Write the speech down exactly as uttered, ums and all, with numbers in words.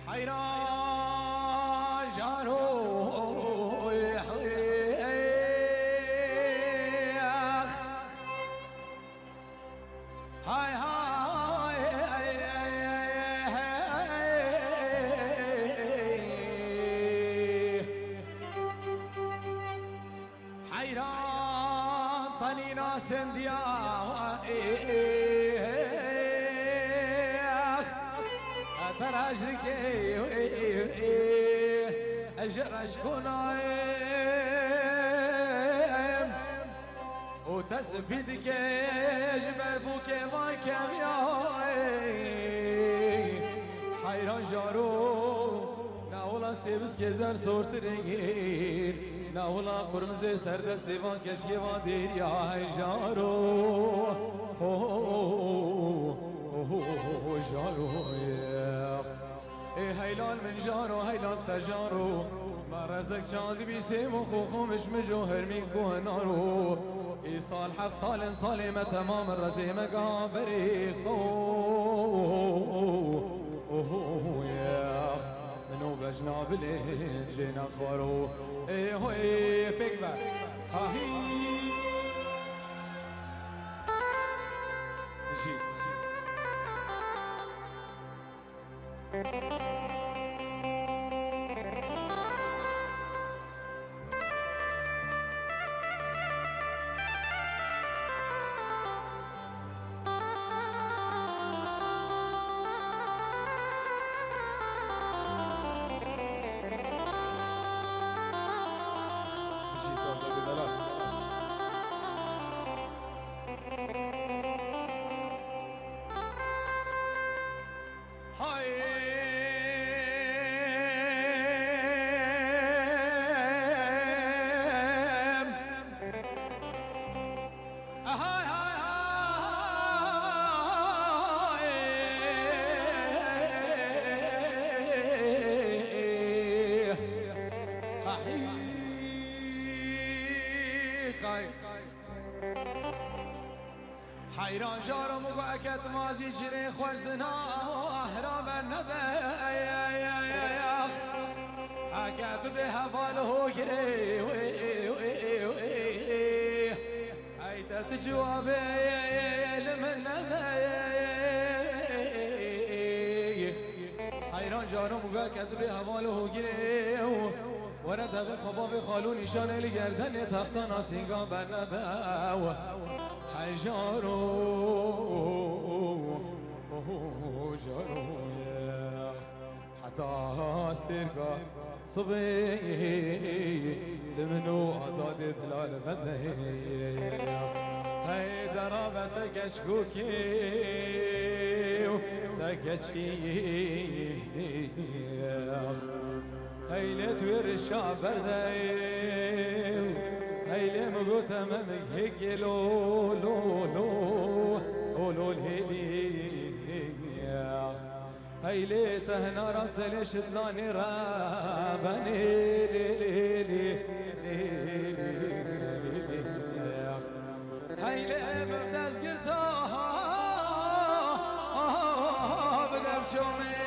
Heyran jaro, hay hay. Heyran tenî nasindiya. Te rejikê ji reşkonayê û te spî dike ji berfûkê van keviyayê. Heyran jaro, na wila sêviskê zer sortirê gîr, na wila qurmizê serdestê van keşkê van dêriya. Hey jaro, ho, ho, ho, ho, ho, jaro, yex. Ê heylal min jaro, heylal te jaro. Me rezek çandibî sêmo xo xo miş mijo hermîn ku henaro. Îsal heft sal in salê me temam in, rezê me ga berê xo. Oho, yex. Min o bejna bilên jê nexwaro. Ê hoy, pêk be. Ha hî. Jî. Bijî taze gundela. Hay. Hay, hay, hay. Hay. Heyran jaro min got, eke tu mazî jinê xweş zina hera me nede. Eke tu bê heval hogirê, hey te tu cewabê li min nede. Heyran jaro min got, eke tu bê heval hogirê. Were devê xwe bavê xalo nîşanê li gerdenê, tefta nasînga bernede. Hey jaro, jaro, heta stêrka sibê li min û azadê dilal bende. Hey dera be te keşkokê û te keçî. Hey lê tu yê rişa berdey, hey lê min gote me hêkê lo, lo, lo, lo, lo, lê, lê, lê, lê. Hey lê te hena ra selê şitlanê re benê, lê, lê, lê, lê, lê, lê, lê. Hey lê min dest girta bi dev çomê.